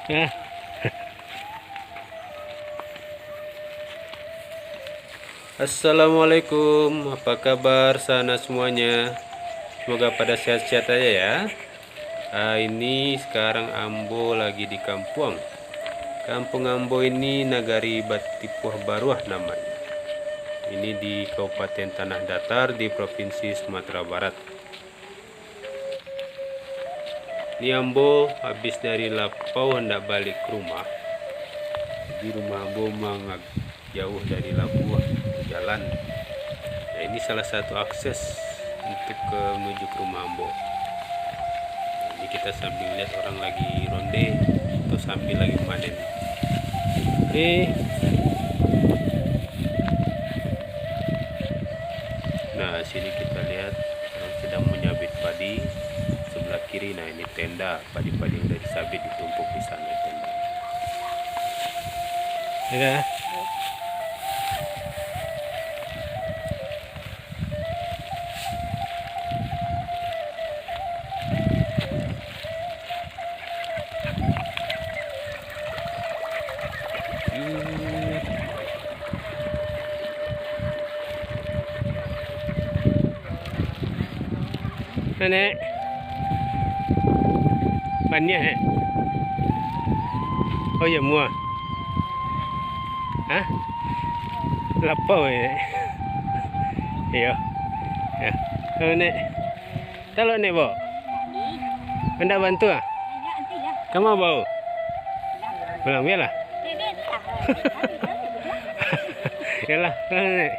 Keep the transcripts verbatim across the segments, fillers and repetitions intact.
Hah? Assalamualaikum, apa kabar sana semuanya? Semoga pada sehat-sehat aja ya. Ah, ini sekarang ambo lagi di kampuang. Kampung ambo ini Nagari Batipuah Baruah namanya. Ini di Kabupaten Tanah Datar di Provinsi Sumatera Barat. Ni ambo habis dari lapau, handak balik ka rumah. Jadi rumah ambo memang ag-, jauh dari labuah, jalan. Nah, ini salah satu akses untuk ke, menuju ke rumah ambo. Ini kita sambil lihat orang lagi ronde atau sambil lagi manen. Oke. Nah, sini kita lihat orang sedang menyabit padi. Sebelah kiri, nah, ini tenda, padi-padi yang udah disabit ditumpuk di sana tenda. Ya. Nenek. Banyak, eh? Oh, ya, muah. Hah? Lapau, eh? Iyo. Ya. Oh, Nek. Talok, Nek, bo? Hendak bantu, ah? Kama bau? Pulang, biarlah. Yalah, pulang, Nek.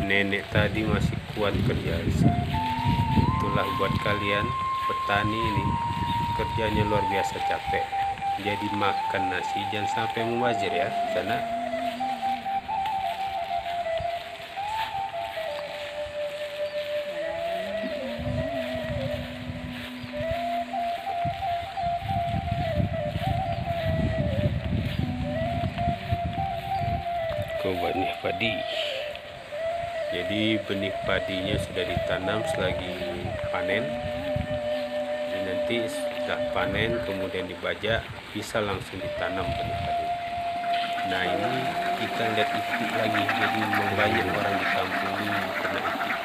Nenek tadi masih kuat kerja di sana. Itulah buat kalian, petani ini, kerjanya luar biasa capek. Jadi makan nasi, jangan sampai mubazir ya, sanak. Ko baniah padi. Jadi, benih padinya sudah ditanam selagi panen. Jadi, nanti setelah panen, kemudian dibajak, bisa langsung ditanam benih padi. Nah, ini kita lihat itik lagi. Jadi, memang banyak orang di kampung ini kena itik.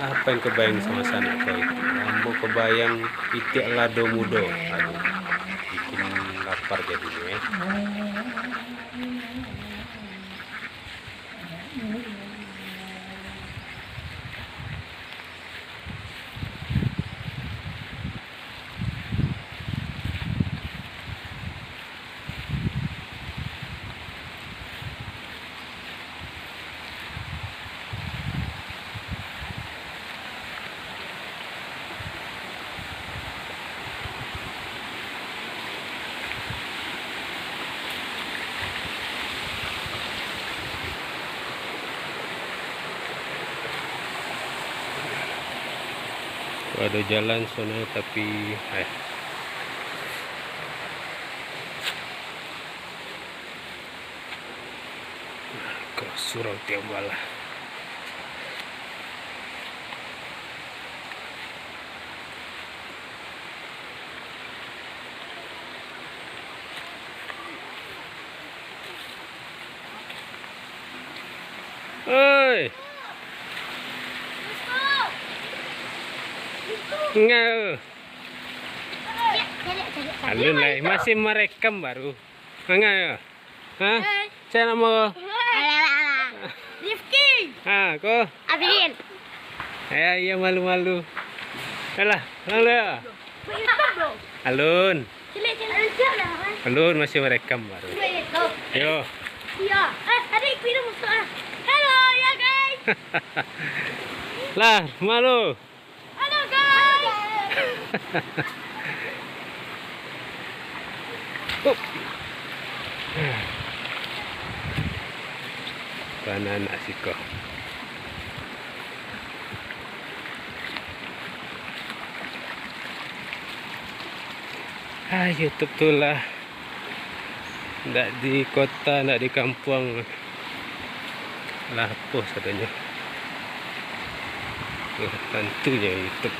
Apa yang kebayang sama sanak ko itik? Ambo kebayang itik lado mudo. Aduh, bikin lapar jadinyo, eh. Ado jalan sono, tapi, eh. Ko surau tiok balah. Oi. Ngau. Alun lai, masih merekam baru. Ngau. Hah? Hai. Sia namo ko? Alah, alah, alah. Rifki. Ha, ko? Abin. Eh, iyo malu-malu. Alah, pulang dulu. Alun. Cilik, cilik. Alun masih merekam baru. Yo. Iyo. Eh, tadi aku masuk ah. Halo, ya guys. Lah, malu. Halo, guys. Hup. Bananak siko. Ah, YouTube tu lah. Ndak di kota, ndak di kampuang. Lah, apo sadonyo. Tuh, tantunyo YouTube.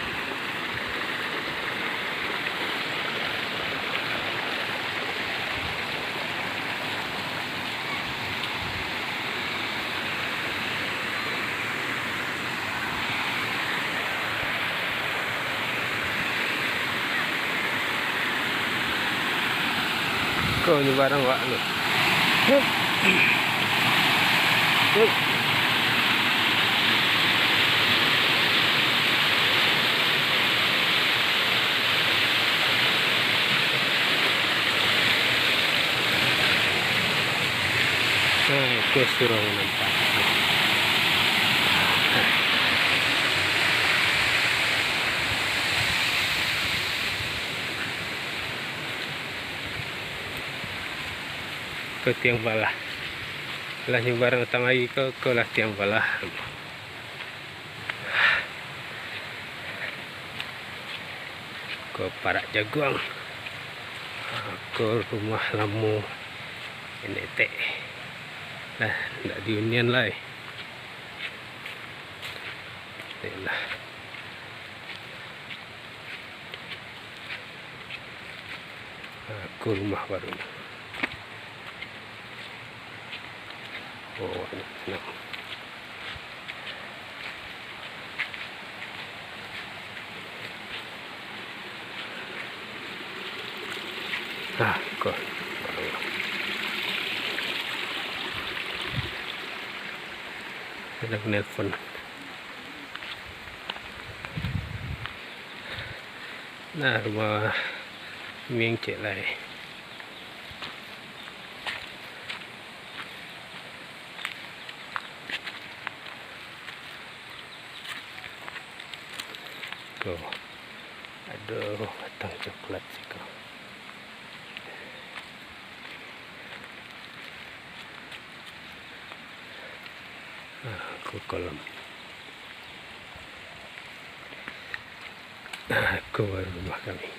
Ko nyo barang wak tu. Hup. Hup. Nah, itu surau nampak. Ko tiang palah. Lah nyo barang tangah ko, ko lah tiang palah. Ko parak jaguang. Ko rumah lamo nenek tek. Lah, ndak diunian lai. Tek lah. Ko rumah baru. Oh, banyak sanang. Ah, ko. Ado nelpon. Nah, rumah Ming cek lai. Tuh, ado batang coklat siko. Ah, ko kolam. Ah, ko baru rumah kami.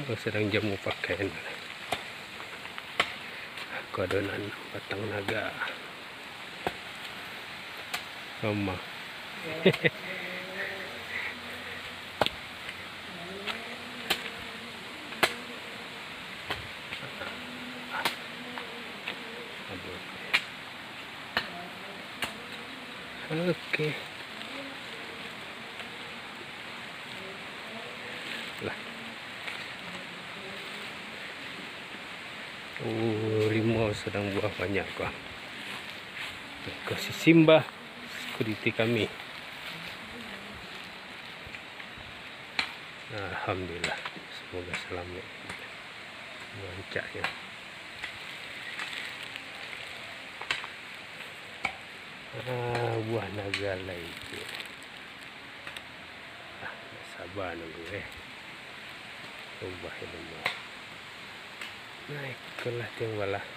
Oh, sadang jamu pakaian. Ko adonan batang naga. Rumah. Aduh. Oke. Lah. Oh, rimau sadang buah banyak ko. Ko sisimbah sekuriti kami. Alhamdulillah, semoga selamat. Rancak yo. Ah, buah naga lai tu. Ah, saba nunggu, eh. Ubah ilmu. Nah, ikolah tiang balah.